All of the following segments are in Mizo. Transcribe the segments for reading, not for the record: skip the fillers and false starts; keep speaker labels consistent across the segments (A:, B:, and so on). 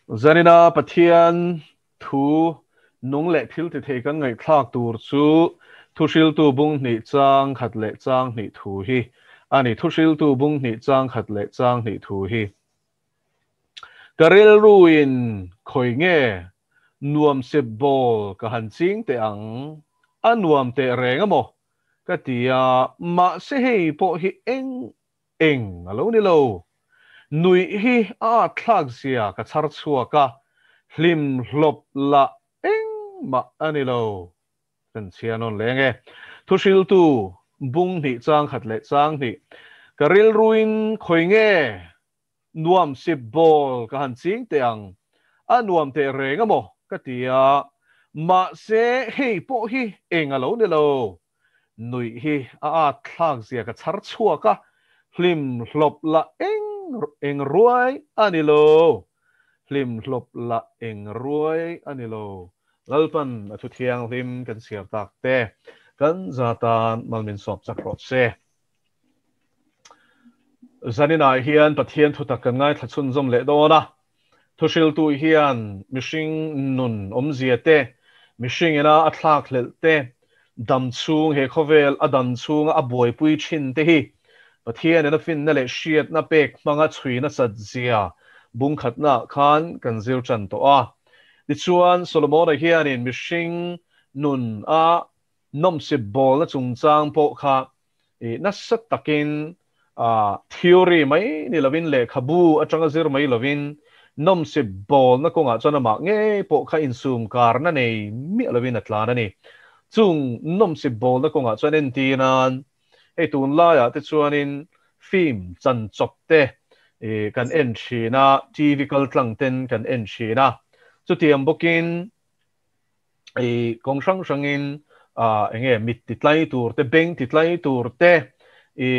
A: Zanina Pathian thu nung leh thil ti thei kan ngaihthlak tur chu Thuhriltu bung hnih chang khat leh chang hnih thu hi a ni. Thuhriltu bung hnih chang khat leh chang hnih thu hi. Ka rilruin khawi nge nuam sep bawl ka han ching teh ang, a nuam teh reng a maw ka ti a, mahse hei pawh hi eng eng a lo ni lo. Nuih hi a atthlak zia ka chhar chhuak a, hlim hlawp lah engmah a ni lo. Kan chhia nawn leng e. Thuhriltu bung hnih chang khat leh chang hnih. Ka rilruin khawi nge nuam sip bawl ka han ching teh ang, a nuam teh reng a maw ka ti a, mahse hei pawh hi eng a lo ni lo. Nuih hi a at thlak zia ka chhar chhuak a, hlim hlawp lah eng eng ruai a ni lo. Hlim hlawp lah eng ruai a ni lo. Lalpan a thu thianghlim kan chhiar tak te kan za tan mal min sawp chak rawh se. Zaninah hian Pathian thutak kan ngaithla chhunzawm leh dawn a. Thuhriltu hian mihring nun awmzia te, mihring ina a thlakhlelh te, dam chhung he khawvel a dam chhunga a buaipui thin te hi Pathianin a finna leh hriatna pek hmanga chhui nasat zia bungkhatnaah khan kan zir tan tawh a. Tichuan, Solomona hianin mihring nun a nawmsip bawlna chungchang pawh kha nasa takin theory mai ni lovin lehkhabu atanga zir mai lovin nawmsip bawlna kawngah chuan amah ngei pawh kha insum karna nei miah lovin a tlan a ni. Chung nawmsip bawlna kawngah chuan entir nan hei tunlaiah te chuanin film chan chawp te kan en thin a, TV kaltlang ten kan en thin a, chutiang bawkin i kawng hrang hrangin enge mit ti tlai tur te beng ti tlai tur te i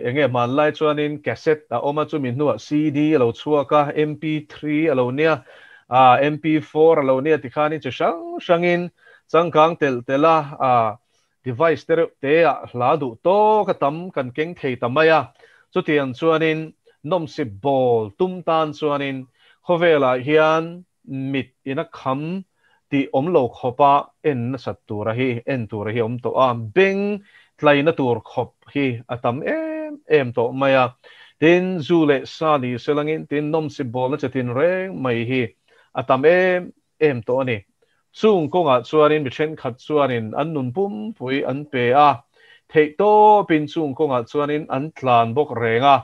A: enge hmanlai chuanin cassette a awm a chumi hnuah CD a lo chhuak a MP3 a lo nia MP4 a lo nia tikhanin chi hrang hrangin changkang telh telh a device te reuh te ah hla duh tawk a tam kan keng thei ta mai a chutiang chuanin nawmsip bawl tum tan chuanin khawvelah hian mit in a kham tih awm lo khawpa en nasat tura hi en tura hi awm tawh a, beng tlaina tur khawp hi a tam em em tawh mai a. Tin, zu leh sa ni se langin tin nawmsip bawlna che tin reng mai hi a tam em em tawh a ni. Chung kawngah chuanin mi thenkhat chuanin an nun pumpui an pe a, theihtawpin chung kawngah chuanin an tlan bawk reng a.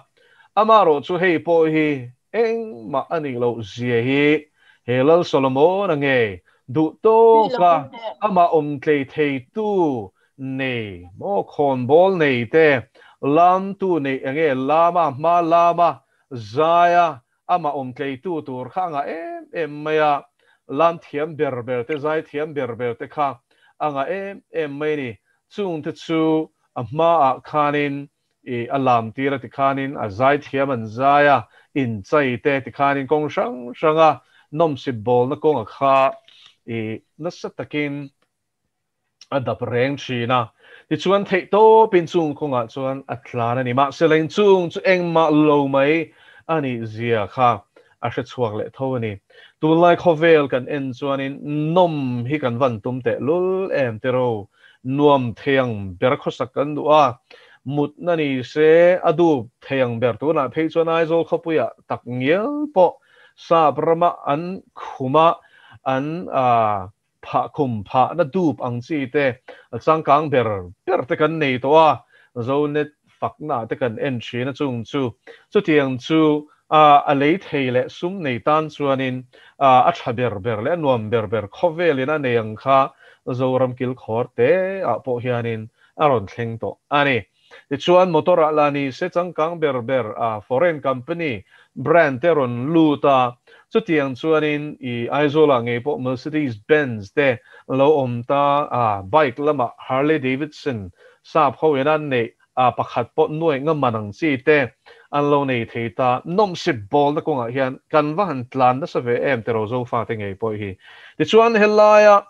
A: Amaherawhchu chu hei pawh hi Engmah a nih loh zia hi he Lal Solomon-a ngei duh tawka amah awm tlei theitu nei maw khawnbawl nei te lamtu nei enge lama hma lama zaia amah awm tleitu tur kha a ngah em em mai a, lam thiam ber ber te zai thiam ber ber te kha a ngah em em mai a ni. Chungte chu a hmaah khanin I a lam tir a tikhanin a zaithiam an zai a, inchai te tikhanin kawng hrang hranga nawmsip bawlna kawnga kha i nasa takin a dap reng thin a. Tichuan theihtawpin chung kawngah chuan a tlan a ni. Mahse leng chung chu engmah lo mai a nih zia kha a hre chhuak leh tho a ni. Tunlai khawvel kan en chuanin nawm hi kan van tum teh lul em tiro. Nuam thei ang ber khawsak kan duh a, mutna ni se a dup thei ang ber tunah phei chuan Aizawl khawpuiah tak ngial pawh sap rama an khuma an phah khum phahna dup ang chi te changkang ber ber te kan nei tawh a, Zonet fakna te kan en thin a chung chu chutiang chu a lei thei leh sum nei tan chuanin a tha ber ber leh a nuam ber ber khawvelin a nei ang kha Zoram kilkhawr te ah pawh hianin a rawn thleng tawh a ni. Tichuan motor ah lah ni se changkang ber ber a foreign company brand te rawn lut a, chutiang chuanin i Aizawl ah ngei pawh Mercedes Benz te lo awm ta a, bike lamah Harley Davidson sap ho in an neih a pakhat pawh nuaih nga man ang chi te an lo nei thei ta. Nawmsip bawlna kawngah hian kan va han tlan nasa ve em tiraw Zofa te ngei pawh hi. Tichuan helaia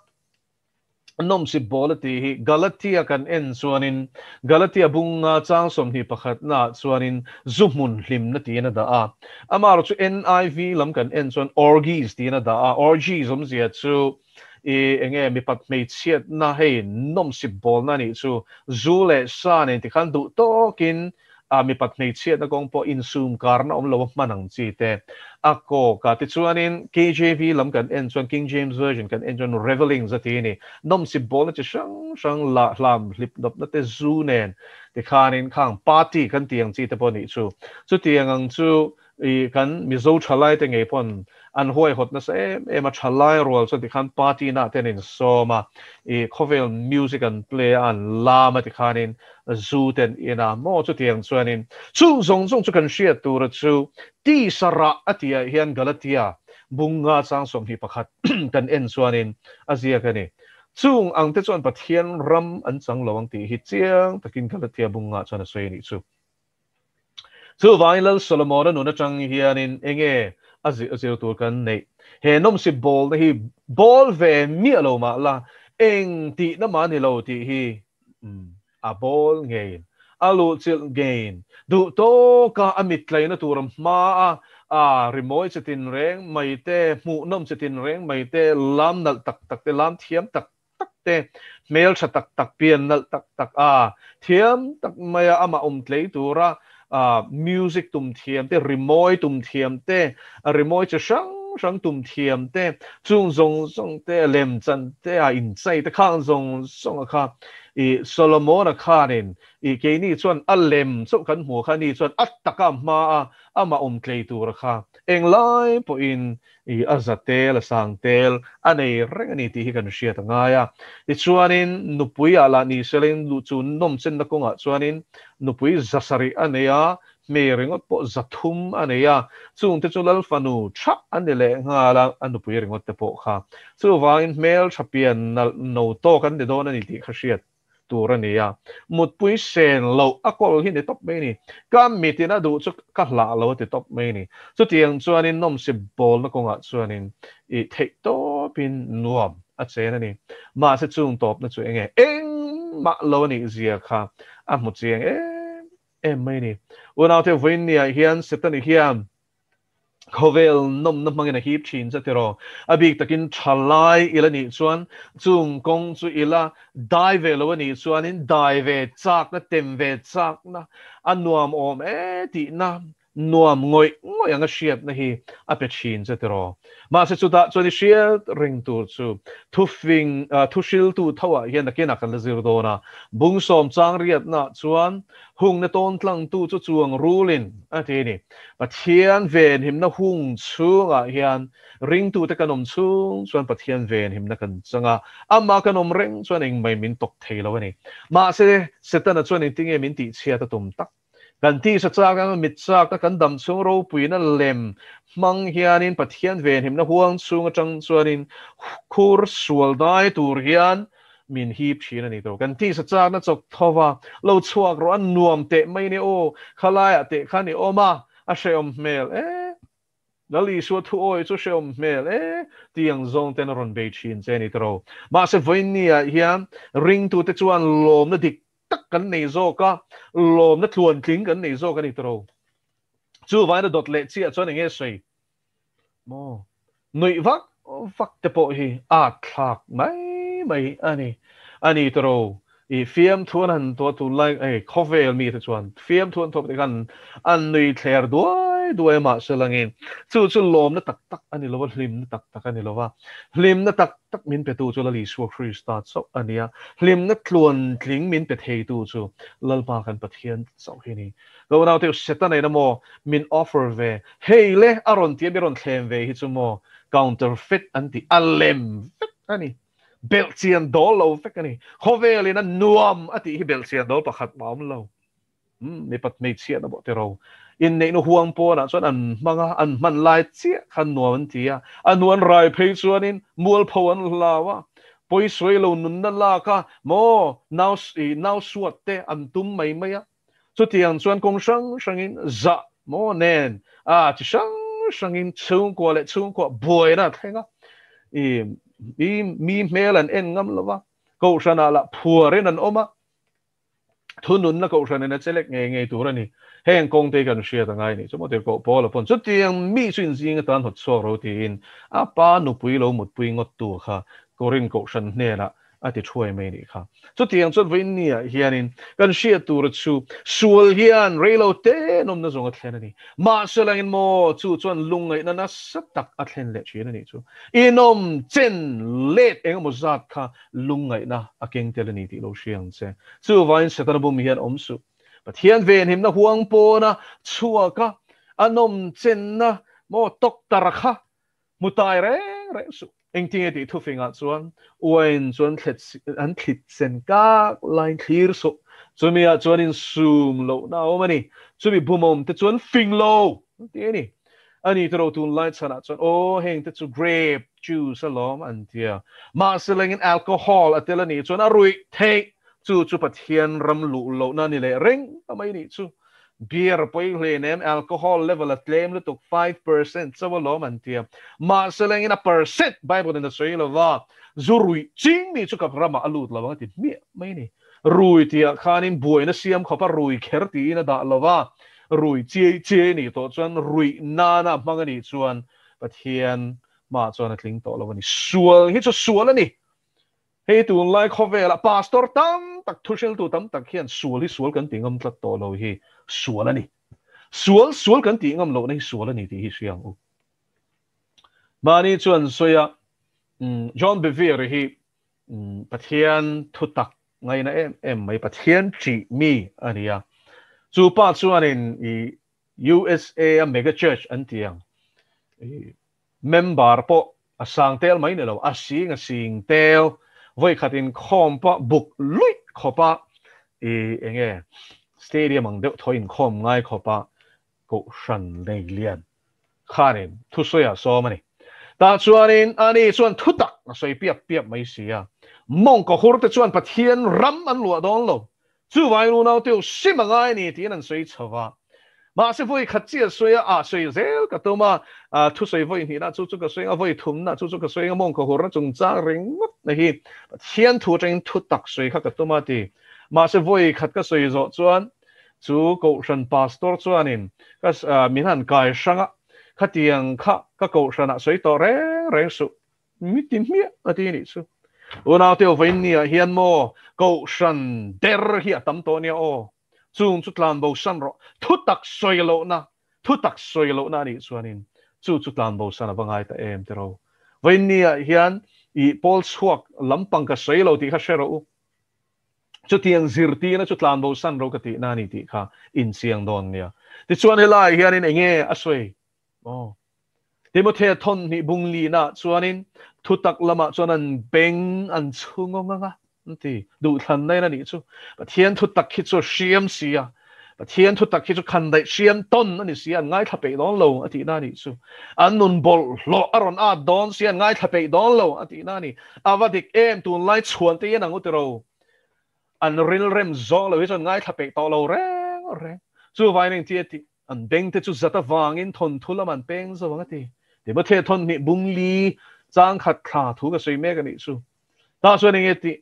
A: Nawmsip bawl a tih hi Galatia kan en chuanin Galatia bunga chang 21 naah chuanin zu hmun hlimna tiin a dah a. Amaherawh chu NIV lam kan en chuan orgies tiin a dah a. Orgies awmzia chu i enge mipat hmeichhiatna hei nawmsip bawlna a nih chu. Zu leh sa nen tikhan duh tawkin a mipat hmeichhiatna kawng pawh insum karna awm lo a hman ang chi te a kawk a. Tichuanin KJV lam kan en chuan, King James Version kan en chuan revelings a ti a ni. Nawmsip bawlna chi hrang hrang lah hlam hlip nawpna te zu nen tikhanin khang party kan tih ang chi te pawh a nih chu. Chutiang ang chu I kan Mizo thalai te ngei pawn an huaihawt nasa em em a, thalai rual chuan tikhan party na te an insawm a, i khawvel music an play a, an lam a tikhanin zu te an in a, maw chutiang chuanin chung zawng zawng chu kan hriat tura chu tisa rah a tihah hian Galatia bunga chang 21 kan en chuanin a ziak a ni. Chung ang te chuan Pathian ram an chang lo ang tih hi chiang takin Galatia bunga chuan a sawi a nih chu. Chuvangin Lal Solomona nun atang hianin enge a zir tur kan neih? He nawmsip bawlna hi bawl ve miah lo mah la, eng tihna mah ni lo tih hi a bawl ngeiin, a luhchilh ngeiin, duh tawka a mittlaina tur a hma a, a rimawi chi tinreng mai te, hmuhnawm chi tinreng mai te, lam nalh tak tak te, lam thiam tak tak te, hmeltha tak tak, pian nalh tak tak a, thiam tak maia amah awm tlei tura music tum thiam te, rimawi tum thiam te, rimawi chi hrang hrang tum thiam te, chung zawng zawng te, lemchan te a inchei te khang zawng zawng a kha i Solomona khanin i keini chuan a lem chauh kan hmu kha ni chuan a taka hma a amah awm tlei tura kha englai pawhin I a za tel, a sang tel a nei reng a ni tih hi kan hriat a ngai a. Tichuanin nupui ah lah ni selin luh chu nawmchenna kawngah chuanin nupui 700 a nei a, hmei ringawt pawh 300 a nei a, chungte chu Lal fanu tha an ni leh nghal a, a nupui ringawt te pawh kha. Chuvangin hmeltha pian nalh no tawk an ni dawn a ni tih kha hriat tur a ni a, mutpui sen loh a kawl hi ni tawp mai a ni. Ka mitin a duh chu ka hlah lo a ti tawp mai a ni. Chutiang chuanin nawmsip bawlna kawngah chuanin i theih tawpin nuam a chen a ni. Mahse chung tawpna chu enge engmah lo a nih zia kha a hmu chiang em em mai a ni. Unaute vawiinniah hian Setani hian Khawvel nawmna hmangin a hip thin che tiraw? A bik takin thalai ila nih chuan chung kawng chu ila dai ve lo a nih chuanin dai ve chakna, tem ve chakna, a nuam awm e tihna, nuam ngawih ngawih anga hriatna hi a pe thin che tiraw? Mahse chutah chuan i hriat reng tur chu thufing, thuhriltu thoah hian nakinah kan la zir dawn a, bung sawm chang riatnaah chuan Hungna tawn tlangtu chu chuang rulin a ti a ni. Pathian venhimna hung chhungah hian ringtute kan awm chhung chuan Pathian venhimna kan chang a, amah kan awm reng chuan engmai min tawk thei lo a ni. Mahse, Setana chuan engtinge min tihchhiat a tum tak? Kan tisa chak anga mit chakna kan dam chhung ropuina lem hmang hianin Pathian venhimna huang chhung atang chuanin khur sual dai tur hian min hip thin a ni tawh. Kan tisa chakna chawk tho va, lo chhuak rawh a nuam teh mai ni aw, khalaiah teh khan i awm a, a hrehawm hmel e, Lal Isua thu awi chu hrehawm hmel e, tih ang zawng ten a rawn bei thin che a ni tawh. Mahse vawiinniah hian ringtute chuan lawmna dik tak kan nei zawk a, lawmna tluantling kan nei zawk a ni tawh. Chuvain a dawt leh chiah chuan eng nge sawi? Maw? Nuih vak vak te pawh hi at thlak mai mai a ni. A ni tawh i fiamthu an han tuah tunlai hei khawvel mite chuan fiamthu an tuah te khan an nui thler duai duai a mahse langin chu chu lawmna tak tak a ni lo va, hlimna tak tak a ni lo va. Hlimna tak tak min petu chu Lal Isua Krista chauh a ni a, hlimna tluantling min pe theitu chu Lalpa kan Pathian chauh hi a ni. Ka unau te Setana in a maw min offer ve hei le a rawn ti a mi rawn thlem ve hi chu maw counterfeit an ti a lem vek a ni belh chian dawl lo vek a ni khawvel in a nuam a tih hi belh chian dawl pakhat mah a awm lo umm mipat hmeichhia na pawh ti ro inneihna huang pawnah chuan an hmang a an hman lai chiah khan nuam an ti a a hnu an rai phei chuanin mualpho an hlau a pawisawi lo nunna lak a maw nau nau suat te an tum mai mai a Chutiang chuan kawng hrang hrangin zah maw nen a chi hrang hrangin chhungkua leh chhungkua buaina a thleng a, i mi hmel an en ngam lo va, Kohhranah lah phuarin an awm a, thununna kohhranin a chelek ngei ngei tur a ni. Heng kawngte hi kan hriat a ngai nih chu maw tirhkoh Paula pawn chutiang mi chu inzing atan hawt chhuak ro tiin a pa nupui lo mutpui ngawttu kha Korin kohhran hnenah a ti thuai mai nih kha. Chutiang chuan vawiin niah hianin kan hriat tura chu sual hian reilo te nawmna zawng a thlen a ni. Mahse langin maw chu chuan lungngaihna nasa tak a thlen leh thin a nih chu. Inawm chen let eng emaw zat kha lungngaihna a keng tel a ni tih lo hria ang che. Chuvangin Setana bum hian awm suh. Pathian venhimna huang pawna chhuaka a nawm chenna maw tawktar kha Hmu tai reng reng suh. Engtinge tih thufingah chuan uain chuan an thlit sen kak laiin thlir suh. Chumi ah chuan insum lohna a awm a ni. Chumi bumawm te chuan fing lo an ti a ni. Ani te ro tunlai chhanah chuan aw heng te chu grape juice alawm an ti a. Mahse lengin alcohol a tel a nih chuan a ruih theih. Chu chu Pathian ram luh lohna a ni leh reng ta mai nih chu. Beer pawi hle nem alcohol level a tlem lutuk 5% chauh alawm an tia. Mahse lengin a percent Bible in a sawi lova, zu ruih ching mi chu ka ramah a lut lo ang a ti hmiah mai ni. Rui tihah khanin buaina siam khawp a rui kher tiin a dah lova, rui chiai chiai nih tawh chuan ruih nana hmang a nih chuan Pathian hmaah chuan a tling tawh lo a ni. Sual hi chu sual a ni. Hei tunlai khawvelah pastor tam tak, thuhriltu tam tak hian sual hi sual kan tih ngam tlat tawh lo hi sual a ni. Sual sual kan tih ngam lohna hi sual a ni tih hi hria ang u. Mahni chuan sawi a, John Bevere hi Pathian thutak ngaina em em mai, Pathian ṭih mi a ni a. Chu pa chuanin i USA a mega church an ti ang, Member pawh a sang tel mai ni lo, a sing a sing tel, vawikhat inkhawm pawh buk luih khawpa i enge stadium ang deuh thaw inkhawm ngai khawpa kohhran nei lian khanin thusawi a sawm a ni. Tah chuanin ani chuan thutak a sawi piap piap mai si a, mawngkaw hur te chuan Pathian ram an luah dawn lo, Chuvangin unaute u sim a ngai a ni tiin an sawi chho va. Mahse vawi khat chiah a sawi a, ah sawi zel ka tum a, thusawi vawi hnihna chu chu ka sawi ang a, vawi thumna chu chu ka sawi ang a, mawngkaw hurna chungchang ringawt na hi Pathian thu atangin thu tak sawi kha ka tum a ti. Mahse vawi khat ka sawi zawh chuan chu Kohhran Pastor chuanin ka min han kai hrang a, khatiang kha ka Kohhranah sawi tawh reng reng suh. Mi ti hmiah a ti nih chu. Unaute aw vawiin ni ah hian maw Kohhran der hi a tam tawh nia aw. Chung chu tlanbo san rawh. Thu tak sawi lohna, thu tak sawi lohna a nih chuanin chu chu tlanbo san a va ngai ta em tiraw. Vawiin ni ah hian i pawl chhuak lampang ka sawi lo tih kha hre rawh u. Chutiang zirtirna chu tlanbo san rawh ka tihna a ni tih kha inchiang dawn nia. Tichuan helaiah hianin enge a sawi? Aw. Timothea thawnhnih bung lina chuanin thutak lamah chuan an beng an chhung awng ang a, an ti. Duhthlanna in a nih chu. Pathian thutak hi chu a hriam si a, Pathian thutak hi chu khandaih hriam tawn a ni si a, an ngaithla peih dawn lo a tihna a nih chu. An nun bawlhhlawh a rawn at dawn si a, an ngaithla peih dawn lo a tihna a ni. A va dik em, tunlai chhuan te hi an ang u tiro. An rilrem zawng lo hi chu an ngaithla peih tawh lo reng reng. Chuvangin engti a tih? An beng te chu zat avangin thawnthu lam an peng zo ang a ti. Timothea thawnhnih bung li chang khat thla thu ka sawi mek a nih chu. Tah chuan enge tih?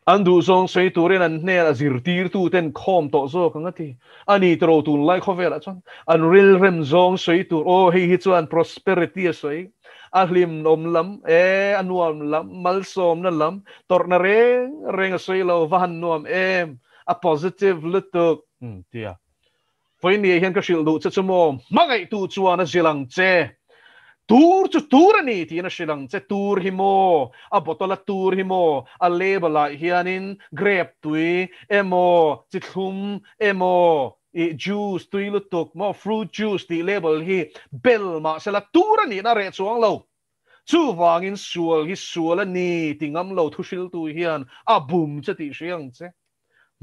A: An duhzawng sawi turin an hnen a zirtirtu ten khawm tawh zawk ang a ti. A ni tiro tunlai khawvelah chuan an rilrem zawng sawi tur, aw hei hi chuan prosperity a sawi, a hlimawm lam, e a nuam lam, malsawmna lam, tawrhna reng reng a sawi lo, va han nuam em, a positive lutuk, tia. Vawinia hian ka hrilh duh che chu maw, hmangaihtu chuan a zilh ang che. Tur chu tur a ni tiin a hrilh ang che. Tur hi maw, a bottle a tur hi maw, a label ah hianin grape tui emaw, chi thlum emaw, ih juice tui lutuk maw, fruit juice tih label hi bel mahsela tur a nihna reh chuang lo. Chuvangin sual hi sual a ni ti ngam lo thuhriltu hian a bum che tih hria ang che.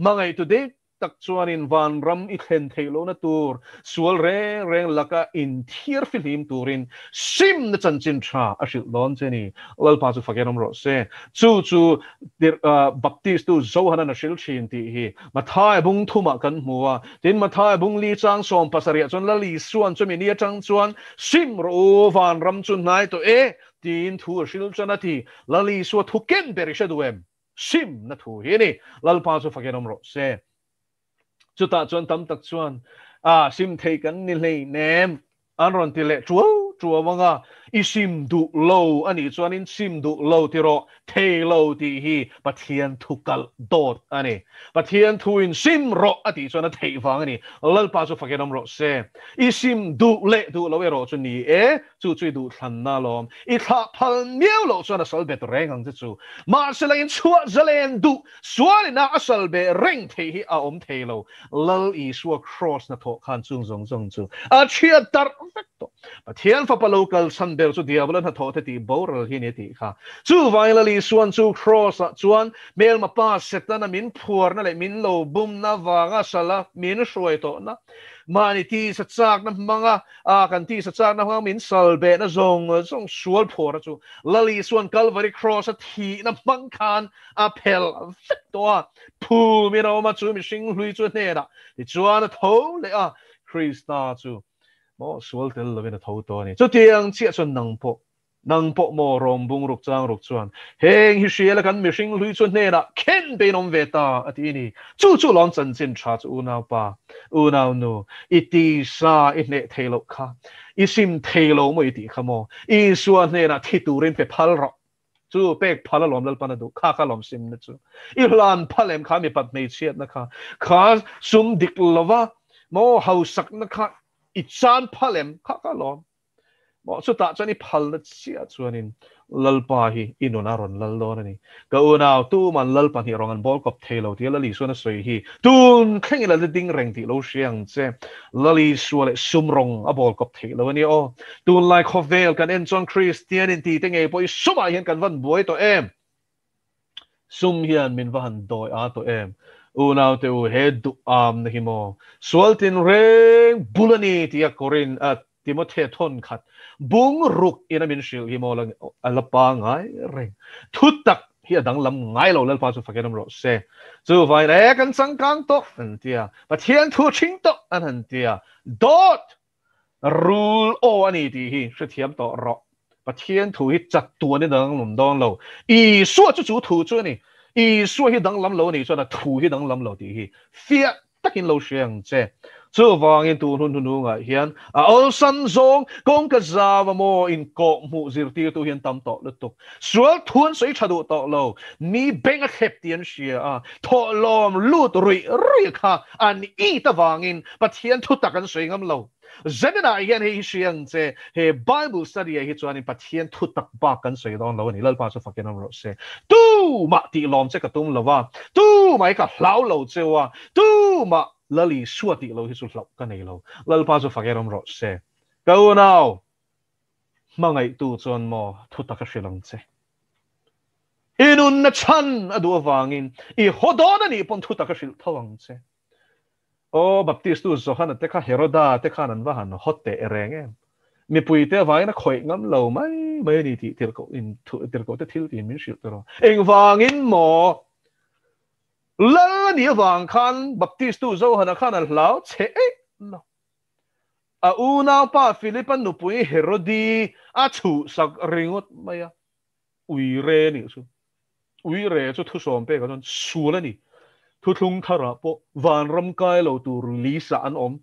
A: Hmangaihtu dik tak chuanin vanram i thlen theih lohna tur sual reng reng laka inthiar fihlim turin simna chanchin tha a hrilh dawn che ni. Lalpa chu fakin awm rawh se. Chu chu Baptist tu Johanan a hrilh thin tih hi Mathai bung thumah kan hmu a. Tin, Mathai bung li chang 70ah chuan Lal Isuan chumi ni atang chuan sim rawh u, vanram chu hnai tawh e tiin thu a hrilh tan a ti. Lal Isua thu ken ber i hre duh em? Sim na thu hi ni. Lalpa chu fakin awm rawh se. Chutah chuan tam tak chuan a sim thei kan ni hlei nem an rawn ti leh tuau tuau anga i sim duh lo a nih chuanin sim duh lo ti rawh thei lo tih hi Pathian thu kalh dawt a ni. Pathian thuin sim rawh a tih chuan a theih vang a ni. Lalpa chu fakin awm rawh se. I sim duh leh duh lo erawh chu ni e, chu chu i duh thlanna alawm. I thlah phal miau loh chuan a sal bet reng ang che chu. Mahse la in chhuah zalen duh sualina a sal beh reng theih hi a awm thei lo. Lal Isua Kraws hnathawh khan chung zawng zawng chu a chhiat darh vek tawh. Pathian fapa lo kal chhan ber chu diabola hnathawh te tih boral hi a ni a tih kha. Chuvangin Lal Isuan chu Kraws-ah chuan hmelma pa Setana min phuarna leh min lo bumna vanga sala min hruai tawhna, mahni tisa chakna hmanga a kan tisa chakna hmanga min sal behna zawng zawng sual phuarna chu Lal Isuan Kalvari Kraws-a thihna hmang khan a phel vek tawh a. Phumin a awm a, chu mihring hlui chu a hnenah tichuan a tho leh a, Krista chu maw sual tel lovin a tho tawh a ni. Chutiang chiah chuan nang pawh, nang pawh maw rawng bung ruk chang ruk chuan heng hi hria la kan mihring hlui chu hnenah khen peiin awm ve ta a ti a ni. Chu chu lawm chanchin tha chu unau pa, unau nu, i tisa i hneh thei loh kha, i sim thei lo maw i tih kha maw, Isua hnenah thi turin pe phal rawh. Chu pek phal alawm Lalpan a duh kha kha lawm simna chu. I hlan phal em kha mipat hmeichhiatna kha, kha sum dik lova maw hausakna kha i chan phal em kha kha lawm. Maw chutah chuan i phalna chiah chuanin Lalpa hi i nun a rawn lal dawn a ni. Ka unau tuman Lalpa hnih rawng an bawl kawp thei lo tia Lal Isuan a sawi hi tun thlengin a la ding reng tih lo hria ang che. Lal Isua leh sum rawng a bawl kawp theih lo a nia aw. Tunlai khawvel kan en chuan Kristian in tite ngei pawh i sumah hian kan van buai tawh em? Sum hian min va han dawi a tawh em? Unau te u, he duh amna hi maw? Sual tinreng bul a ni tia Korin a Timothea thawn khat bung ruk ina min hrilh hi maw a la pangai reng. Thutak hi a danglam ngai lo Lalpa chu fakin awm rawh se. Chuvangin e kan changkang tawh an ti a, Pathian thu a ṭhing tawh an han ti a, dawt rul aw a ni tih hi hrethiam tawh rawh. Pathian thu hi chatuan in a danglam dawn lo. Isua chu chu thu chu a ni. Isua hi danglam lo a nih chuan a thu hi danglam lo tih hi fiah takin lo hria ang che. Chuvangin tun hun hnunungah hian a awlsam zawng kawngka zau a maw inkawh hmuh zirtirtu hi an tam tawh lutuk. Sual thu an sawi tha duh tawh lo. Mi beng a thlep tih an hria a, thawhlawm lut ruih ruih kha an it avangin Pathian thutak an sawi ngam lo. Zenenah hian hei hi hria ang che, he Bible study ah hi chuanin Pathian thutak bak kan sawi dawn lo a ni, Lalpa chu fakin awm rawh se. Tumah tih lawm che ka tum lo a, tumah hi ka hlau lo cheu a, tumah Lal Isua tih lo hi chu hlauh ka nei lo, Lalpa chu fakin awm rawh se. Ka unau, hmangaihtu chuan maw thutak a hrilh ang che. I nunna chhan a duh avangin i haw dawn a nih pawn thutak a hrilh tho ang che. Aw, Baptistu Johana te kha Heroda te khan an va han haw teh reng em? Mipui te avangin a khawih ngam lo mai mai a ni tih tirhkoh in tirhkoh te thil tiin min hrilh tawh rawh. Engvangin maw? Lal a nih avang khan Baptistu Johana khan a hlau che eih lo. A unaupa Philipa nupui Herodi a chhuhsak ringawt mai a. Ui re nih chu. Ui re chu thusawm pekah chuan sual a ni. Thuthlung tharah pawh vanram kai lo tur lisa an awm.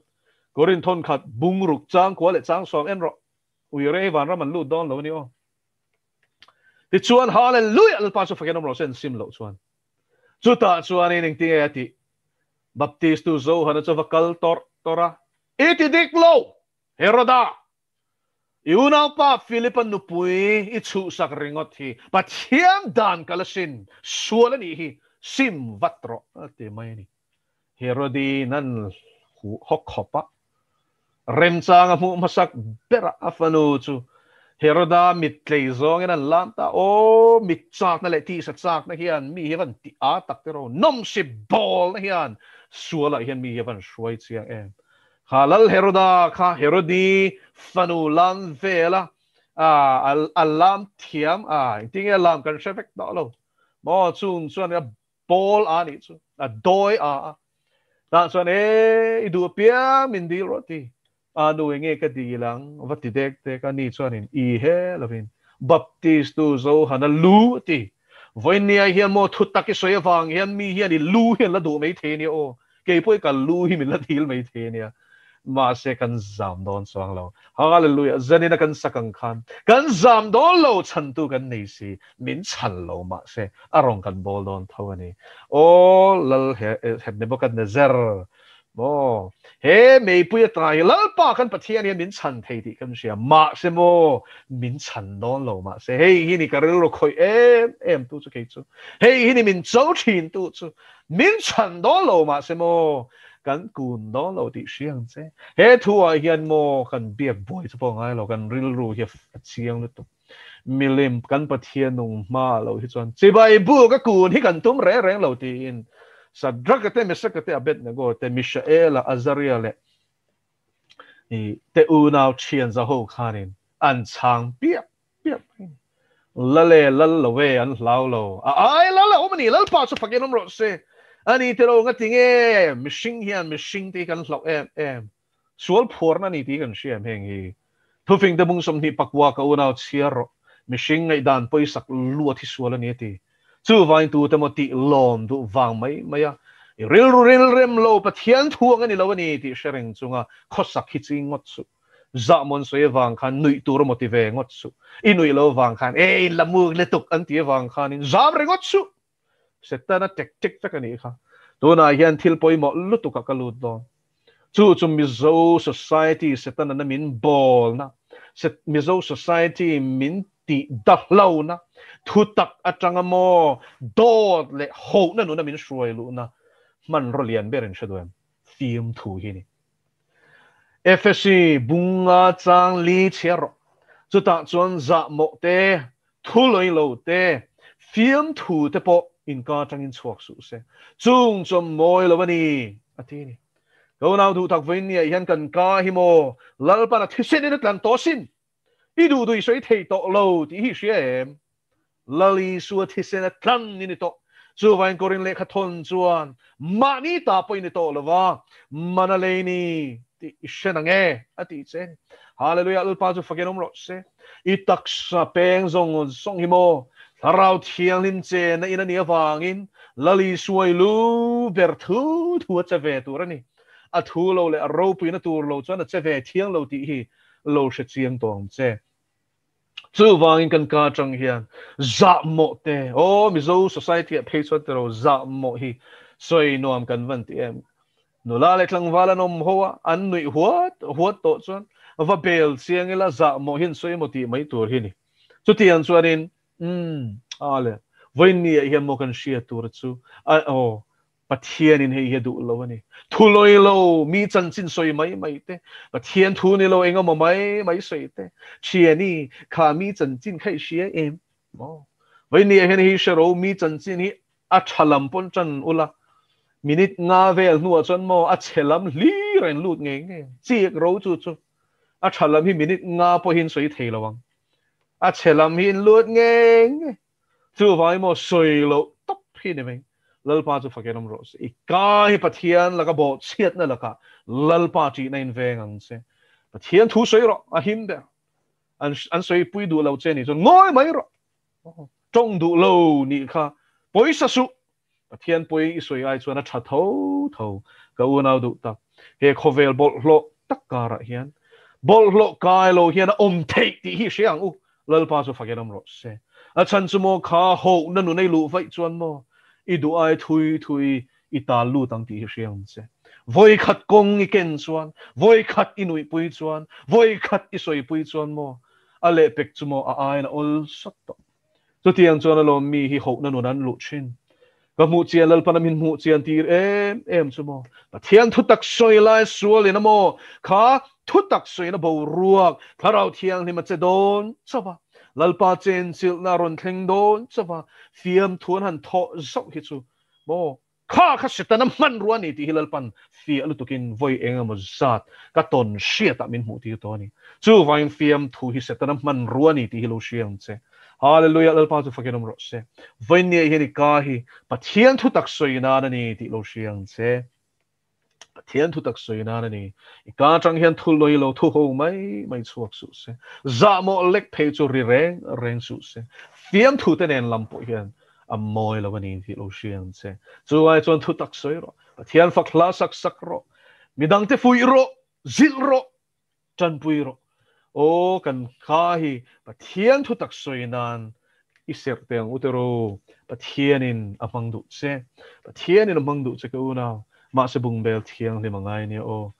A: Korin thawn khat bung ruk chang kua leh chang sawm en rawh. Ui re hi vanram an lut dawn lo a ni aw. Tichuan Hallelujah Lalpa chu fakin awm rawh se an sim loh chuan. Chutah chuanin engtinge a tih? Baptistu Johana chu va kal tawrh tawrh a, I ti dik lo! Heroda! I unaupa Philip-a nupui i chhuhsak ringawt hi Pathian dan kal asin, sual a nih hi, sim vat rawh a ti mai a ni. Herodi nan hawk khawp a, remchang a hmuh hmasak berah a fanu chu Heroda mit tlei zawngin an lam ta, aw mit chakna leh tisa chakna hian mi hi a van ti a tak te ro, nawmsi bawlna hian sualah hian mi hi a van hruai chiang em. Kha Lal Heroda kha Herodi fanu lam vel a, a lam thiam a, engtin nge a lam kan hre vek tawh lo maw, chung chuan a bawl a nih chu, a dawi a a, tah chuan e i duh apiang min dil rawh ti, a nu enge ka dil ang va ti dek dek a, ni chuanin i he lovin Baptistu Johana lu a ti. Vawinia hian maw thu tak i sawi avang hian mi hian i lu hi an la duh mai thei ania aw. Kei pawh i ka lu hi min la dil mai thei ania. Mahse kan zam dawn chuang lo. Hallelujah! Zanina kan sak ang khan kan zam dawn lo, chhantu kan nei si, min chhan lo mahse a rawn kan bawl dawn tho a ni. Aw Lal Nebuchadnezzar, maw he meipui ata hi Lalpa kan Pathian hian min chhan thei tih kan hria, mahse maw min chhan dawn lo mahse hei hi ni ka rilru khawih em em tu chu kei chu, hei hi ni min cho thin tu chu, min chhan dawn lo mahse maw kan kun dawn lo tih hria ang che. He thu ah hian maw kan biak buai chu pawh ngai lo, kan rilru hi a chiang lutuk. Milim kan Pathian nung hma lo hi chuan chibai buk a kun hi kan tum reng reng lo tiin Sadraka te, Mesaka te, Abednego te, Mishaela, Azaria leh te unau thian zaho khanin an chhang piap piap mai. Lal e, lal lo e, an hlau lo. A ai lal a awm a ni, Lalpa chu fakin awm rawh se. Ani te lo ngati nge mihring hian mihring te hi kan hlauh em em. Sual phuarna a ni tih kan hria em heng hi. Thufing te bung 24 ka unau chhiar rawh. Mihring ngaihdan pawisak luat hi sual a ni a ti. Chuvain tute maw tih lawm duh vang mai mai a, i rilru rilrem lo Pathian thu ang a ni lo a ni tih hre reng chunga khawsak hi ching ngawt suh. Zahmawn sawi avang khan nuih tur a maw ti ve ngawt suh. I nuih lo avang khan e in la muk lutuk an ti avang khanin zam ringawt suh. Setana tek tek vek a nih kha. Tunah hian thil pawimawh lutukah ka lut dawn. Chu chu Mizo society Setana na min bawlna, Mizo society min tih dahlohna, thutak atanga maw dawt leh hohna nuna min hruai luhna hmanraw lian ber in hre duh em? Fimthu hi a ni. Efesi bunga chang li chhiar rawh. Chutah chuan zahmawh te, thu lawih lo te, fiamthu te pawh inka atangin chhuak suh se. Chung chu a mawi lo a ni, a ti a ni. Ka unau duh tak vawiin niah hian kan ka hi maw Lalpan a thisen in a tlan tawh asin. I duh duh i sawi thei tawh lo tih hi i hria em? Lal Isua thisen a tlan i ni tawh. Chuvain Korin lehkha thawn chuan mahni ta pawh i ni tawh lo va, man a lei ni tih i hre nang e, a tih che a ni. Hallelujah, Lalpa chu fakin awm rawh se. I taksa peng zawng zawng hi maw Thlarau Thianghlim chenna in a nih avangin Lal Isua i lu ber thu thu a che ve tur a ni. A thu lo leh a ropuina tur lo chuan a che ve thiang lo tih hi lo hre chiang tawh ang che. Chuvangin kan ka atang hian zahmawh te, aw Mizo society ah phei chuan tiro zahmawh hi sawi nuam kan van ti em. Nula leh tlangval an awm ho a, an nuih huat huat tawh chuan va bel chiang ila zahmawh hi an sawi emaw tih mai tur hi ni. Chutiang chuanin umm a le vawiin ah hian maw kan hriat tur chu a aw Pathianin hei hi a duh lo a ni. Thu lawi lo, mi chanchin sawi mai mai te, Pathian thu ni lo eng emaw mai mai sawi te, Thiani, kha mi chanchin kha i hria em? Maw? Vawinia hian hei hre ro, mi chanchin hi a tha lam pawn tan ula, minute nga vel hnuah chuan maw a chhe lam hlir a in lut ngei ngei ang. Chiak ro chu chu a tha lam hi minute nga pawhin sawi thei lo ang. A chhe lam hi in lut ngei ngei. Chuvangin maw sawi loh tawp hi ni mai. Lalpa chu fakin awm rawh se. I ka hi Pathian laka bawhchhiatna lakah Lalpa ṭihna in veng ang che. Pathian thu sawi rawh, a him ber. An an sawi pui duh lo che nih chuan ngawi mai rawh. Ṭawng duh lo nih kha pawisa suh. Pathian pawi i sawi ai chuan a ṭha tho tho. Ka unau duh tak. He khawvel bawlhhlawh tak karah hian bawlhhlawh kai lo hian a awm theih tih hi hria ang u. Lalpa chu fakin awm rawh se. A chhan chu maw kha hohna nun ei luh vaih chuan maw i duh ai thui thui i tal lut ang tih hi hria ang che. Vawi khat kawng i ken chuan, vawi khat i nuihpui chuan, vawi khat i sawipui chuan maw a lehpek chu maw a aiin a awl sawt tawh. Chutiang chuan alawm mi hi hohna nun an luh thin. Ka hmuh chian Lalpan a min hmuh chian tir em em chu maw. Pathian thutak sawi lai sualin a maw kha thutak sawiin a boruak Thlarau Thianghlim a che dawn chauh a, Lalpa chenchilhna a rawn thleng dawn chauh a, fiamthu an han thawh zauh hi chu maw Kha kha Setana hmanrua a ni tih hi Lalpan fiah lutukin vawi eng emaw zat ka tawn hriatah min hmuh tir tawh a ni. Chuvangin fiamthu hi Setana hmanrua a ni tih hi lo hria ang che. Hallelujah Lalpa chu fakin awm rawh se. Vawinia hian i ka hi Pathian thutak sawi nan a ni tih lo hria ang che. Pathian thutak sawi nan a ni. I ka atang hian thu lawi lo thu ho mai mai chhuak suh se. Zahmawh lek phei chu ri reng reng suh se. Fiamthu te nen lam pawh hian. A mawi lo a ni tih lo hria ang che. Chu ai chuan thu tak sawi rawh. Pathian fak hla sak sak rawh. Midangte fuih rawh, zilh rawh, tanpui rawh. Aw kan kha hi Pathian thu tak sawi nan i serh teh ang u tiraw. Pathianin a hmang duh che. Pathianin a hmang duh che ka unau. Mahse bungbel thianghlim a ngai nia aw.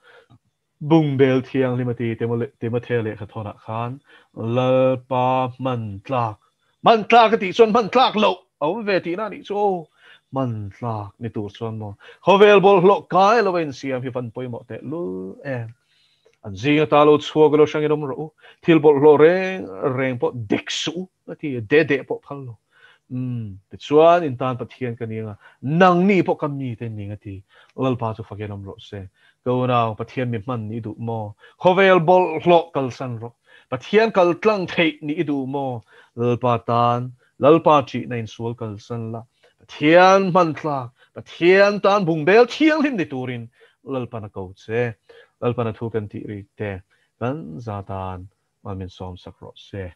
A: Bungbel thianghlim a ti Timothea lehkha thawnah khan Lalpa hman tlak, hman tlak a tih chuan hman tlak loh a awm ve tihna a nih chu aw. Hman tlak ni tur chuan maw khawvel bawlhhlawh kai lo a insiam hi van pawimawh teh lul em. An zing ata lo chhuak ilo hrangin awm rawh u, thil bawlhhlawh reng reng pawh dek suh u a ti a, de deh pawh phal lo. Umm, tichuan in tan Pathian ka ni anga, nangni pawh ka mite in ning a ti. Lalpa chu fakin awm rawh se. Ka unau, Pathian mi hman nih i duh maw? Khawvel bawlhhlawh kalsan rawh. Pathian kal tlang theih nih i duh maw? Lalpa tan, Lalpa ṭihna insual kalsan la. Pathian hman tlak, Pathian tan bungbel thianghlim ni turin Lalpan a ko che. Lalpan a thu kan tih rik te, kan za tan mal min sawmsak rawh se.